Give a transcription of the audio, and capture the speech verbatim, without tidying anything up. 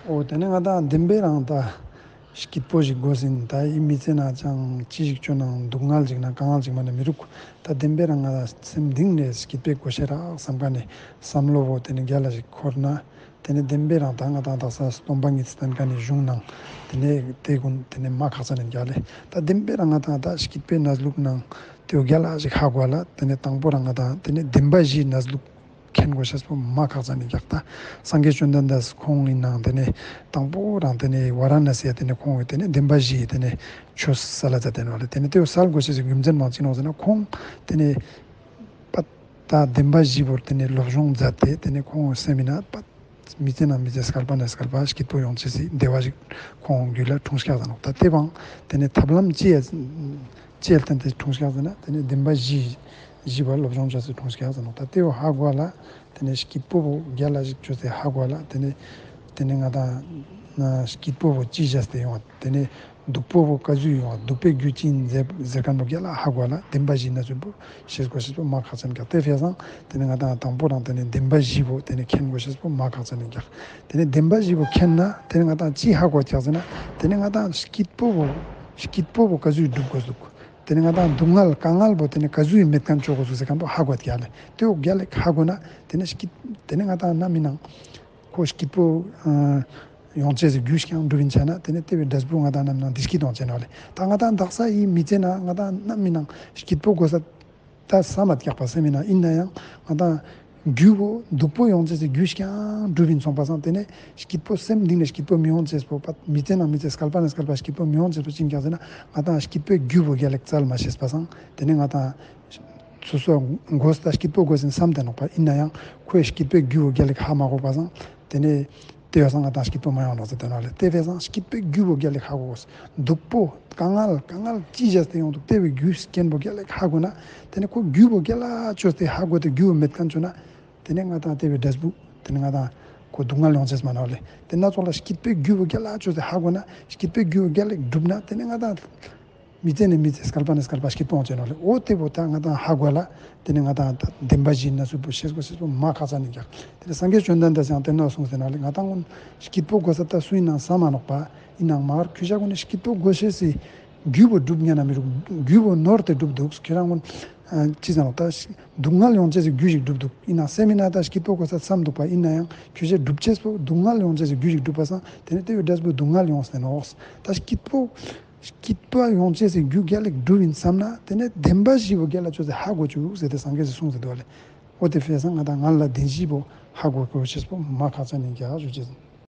འོ་དེ་ནས་ང་དང་བདེན་པའི་རང་ད་སྐྱིད་པོ་ཞིག་དགོས་ཟིན། ད་ཡི་མི་ཚེ་ན་ཅང་ཅི་ཞིག་བཅོ་ནའང་སྡུག་བསྔལ་ཞིག་ན་དཀའ་ངལ་ཞིག་མ་ནས་མི་རུག། ད་བདེན་པའི་རང་ང་དང་སེམས་གཏིང་ནས་སྐྱིད་པའི་དགོས་ཤེས་རག་བསམ་མཁན་ནི་བསམ་བློ་བོ་དེ་ནས་རྒྱལ་ལ་ཞིག་འཁོར་ན། དེ་ནས་བདེན་པའི་རང་ད་ང་དང་དག་ས་སྟོན་པ་ཉིད་སྟན་མཁན་ནི་གཞུང་ནང་དེ་ནས་དེ་ཀུན་དེ་ནས་མ་ཁག་ཅན་ནི་རྒྱལ་ལ། ད་བདེན་པའི་རང་ང་དང་ད་སྐྱིད་པའི་གནས་ལུགས་ནང་དེ་བོ་རྒྱལ་ལ་ཞིག་ཧ་གོ་ལ། དེ་ནས་དང་པོ་རང་ང་དང་དེ་ནས་བདེན་པ་བཞིའི་གནས་ལུགས་མཁྱེན་དགོས་ཤེས་པོ་མ་ཁག་ཅན་ནི་རྒྱལ། ད་སངས་རྒྱས་བཅོམ་ལྡན་འདས་ཁོང་ཡིན་ནའང་དེ་ནས་དང་པོ་རང་དེ་ནས་ཝཱ་ར་ཎ་སི་ཡ་དེ་ནས་ཁོང་གི་དེ་ནས་བདེན་པ་བཞིའི་དེ་ནས་ཆོས་སལ་ལ་མཛད་དེ་ནོག་ལེ། དེ་ནས་དེ་བོ་སལ་དགོས་ཤེས་སི་རྒྱུ་མཚན་མང་ཅི་ནོག་ཟེར་ན་ཁོང་དེ་ནས་པ་ད་བདེན་པ་བཞི་བོར་དེ་ནས་སློབ་སྦྱོང་མཛད་དེ་དེ་ནས་ཁོང་སེམས་མི་ན་པ་མི་ཚེ་ནང་མི་ཚེ་སྐལ་པ་ནས་སྐལ་པ་སྐྱིད་པོ་ཡོང་ཅེས་སི་བདེ་བ་ཞིག་ཁོང་རྒྱུད་ལ་འཁྲུངས་སྐྱག་ཟེར་ནོག། ད་དེ་བང་དེ་ནས་ཐབས་ལམ་ཅི་ཡ་ཅི་ཡ་བརྟེན་ཏེ་འཁྲུངས་སྐྱག་ཟེར་ན་དེ་ནས་བདེན་པ་བཞི་བཞི་བར་སློབ་སྦྱོང་བྱ་སེ་འཁྲུངས་སྐྱག་ཟེར་ནོག། ད་དེ་བོ་ཧ་གོ་ལ་དེ་ནས་སྐྱིད་པོ་བོ་རྒྱལ་ལ་ཞིག་བཅོས་ཏེ་ཧ་གོ་ལ། དེ་ནས་དེ་ནས་ང་དང་སྐྱིད་པོ་བོ་ཅི་བྱས་ཏེ་ཡོང་བ། དེ་ནས་སྡུག་པོ་བོ་ག་ཟུག་ཡོང་བ། སྡུག་པའི་རྒྱུ་ཅི་ཡིན་ཟེར་ཟེར་མཁན་པོ་རྒྱལ་ལ་ཧ་གོ་ལ། བདེན་པ་བཞི་ན་ཚུལ་པོ་ཤེས་དགོས་ཤེས་པོ་མ་ཁག་ཅན་རྒྱལ། དེ་བས་སང་དེ་ནས་ང་དང་དང་པོ་རང་དེ་ནས་བདེན་པ་བཞི་བོ་དེ་ནས་མཁྱེན་དགོས་ཤེས་པོ་མ་ཁག་ཅན་རྒྱལ། དེ་ནས་བདེན་པ་བཞི་བོ་མཁྱེན་ན་དེ་ནས་ང་དང་ཅི་ཧ་གོ་རྒྱག་ཟེར་ན་དེ་ནས་ང་དང་སྐྱིད་པོ་བོ་སྐྱིད་པོ་བོ་ག་ཟུག་སྒྲུབ་དགོས་ཟུག། དེ་ནས་ང་དང་སྡུག་བསྔལ་དཀའ་ངལ་བོ་དེ་ནས་ག་ཟུག་མེད་མཁན་བཅོ་དགོས་ཟུག་ཟེར་མཁན་པོ་ཧ་གོ་རྒྱལ་ལེ། དེ་བོ་རྒྱལ་ལེ་ཧ་གོ་ན་དེ་ནས་སྐྱིད་དེ་ནས་ང་དང་ན་མི་ནང་ཁོ་སྐྱིད་པོ་ཨ་ཡོང་ཅེས་སི་རྒྱུ་ཞིག་ཀྱང་སྒྲུབ་ཡིན་ཆ་ན་དེ་ནས་དེ་བོའི་འབྲས་བུ་ང་དང་ན་མི་ནང་བདེ་སྐྱིད་ཡོང་ཅེས་ནོག་ལེ། ད་ང་དང་དག་ས་ཡི་མི་ཚེ་ན་ང་དང་ན་མི་ནང་སྐྱིད་པོ་དགོས་ས་ད་ས་མ་རྒྱག་པ་སེམས་མི་ན་ཡིན་ན་ཡང་ང་དང་རྒྱུ་བོ་སྡུག་པོ་ཡོང་ཅེས་སི་རྒྱུ་ཞིག་ཀྱང་སྒྲུབ་ཡིན་སོང་པ་སང་དེ་ནས་སྐྱིད་པོ་སེམས་གཏིང་ནས་སྐྱིད་པོ་མི་ཡོང་ཅེས་པོ་པ་མི་ཚེ་ན་མི་ཚེ་སྐལ་པ་ནས་སྐལ་པ་སྐྱིད་པོ་མི་ཡོང་ཅེས་པོ་ཅི་ཡིན་རྒྱག་ཟེར་ན་ང་དང་སྐྱིད་པོའི་རྒྱུ་བོ་རྒྱལ་ལེགས་བཙལ་མ་ཤེས་པ་སང་དེ་ནས་ང་དང་སོ་སོ་དགོས་ད་སྐྱིད་པོ་དགོས་ཟིན་བསམ་དེ་ནོག་པ། ཡིན་ན་ཡང་ཁོའི་སྐྱིད་པོའི་རྒྱུ་བོ་རྒྱལ་ལེགས་ཧ་མ་གོ་པ་སང་དེ་ནས་དེ་ཡོད་སང་ང་དང་སྐྱིད་པོ་མ་ཡོང་ནོག་ཟེར་དོན་ལ་ལེ། དེ་བས་སང་སྐྱིད་པོའི་རྒྱུ་བོ་རྒྱལ་ལེགས་ཧ་གོ་དགོས། སྡུག་པོ་དཀའ་ངལ་དཀའ་ངལ་ཅི་བྱས་ཏེ་ཡོང་འདུག་དེ་བོའི་རྒྱུ་རྐྱེན་པོ་རྒྱལ་ལེགས་ཧ་གོ་ན་དེ་ནས་ཁོ་རྒྱུ་བོ་རྒྱལ་ལ་བཅོས་ཏེ་ཧ་གོ་སྟེ་རྒྱུ་བོ་མེད་མཁན་བཅོ་ན་དེ་ནས་ང་དང་དེ་བོའི་འབྲས་བུ་དེ་ནས་ང་དང་ཁོ་སྡུག་བསྔལ་ཡོང་ཅེས་མ་ནོག་ལེ། དེ་ན་ཚོགས་ལ་སྐྱིད་པོའི་རྒྱུ་བོ་རྒྱལ་ལ་བཅོས་ཏེ་ཧ་གོ་ན་སྐྱིད་པོའི་རྒྱུ་བོ་རྒྱལ་ལེགས་སྒྲུབ་ན་དེ་ནས་ང་དང་མི་ཚེ་ནས་མི་ཚེ་སྐལ་པ་ནས་སྐལ་པ་སྐྱིད་པོ་ཡོང་ཅེས་ནོག་ལེ། འོ་དེ་བོ་ད་ང་དང་ཧ་གོ་ལ་དེ་ནས་ང་དང་ད་བདེན་པ་བཞི་ན་ཚུལ་པོ་ཤེས་དགོས་ཤེས་པོ་མ་ཁག་ཅན་ནི་རྒྱལ། དེ་ནས་སངས་རྒྱས་བཅོམ་ལྡན་འདས་ཀྱང་དེ་ན་གསུངས་ཟེར་ན་ལེ། ང་དང་ཀུན་སྐྱིད་པོ་དགོས་ས་ད་སུ་ཡིན་ནའང་ས་མ་ནོག་པ། ཡིན་ནའང་མ་གར་ཁྱོ་ཞ་ཀུན་ནས་སྐྱིད་པོ་དགོས་ཤེས་སི་རྒྱུ་བོ་སྒྲུབ་ཉན་ན་མི་རུག། རྒྱུ་བོ་ནོར་ཏེ་སྒྲུབ་འདུག། ཁྱོ་རང་ཀུན་ཅི་ཟེར་ནོག་ད་སྡུག་བསྔལ་ཡོང་ཅེས་སི་རྒྱུ་ཞིག་སྒྲུབ་འདུག། ཡིན་ནའང་སེམས་མི་ན་ད་སྐྱིད་པོ་དགོས་ས་བསམ་འདུག་པ། ཡིན་ན་ཡང་ཁྱོ་ཞའི་སྒྲུབ་ཅེས་པོ་སྡུག་བསྔལ་ཡོང་ཅེས་སི་རྒྱུ་ཞིག་སྒྲུབ་པ་སང་དེ་ནས་དེ་བོའི་འབྲས་བུ་སྡུག་བསྔལ་ཡོང་ཟེར་ནོག། ད་སྐྱིད་པོ་སྐྱིད་པོ་ཡོང་ཅེས་སི་རྒྱུ་རྒྱལ་ལེགས་སྒྲུབ་ཡིན་བསམ་ན་དེ་ནས་བདེན་པ་བཞི་བོ་རྒྱལ་ལ་བཅོས་ཏེ་ཧ་གོ་བཅུག་ཟེར་ཏེ་སངས་རྒྱས་སི་གསུངས་ཟེར་འདུག་ལེ། འོ་དེ་བས་སང་ང་དང་ང་ལ་བདེན་བཞི་བོ་ཧ་གོ་དགོས་ཤེས་པོ་མ་ཁག་ཅན་ནི་རྒྱལ་ཞུ་ཅེས།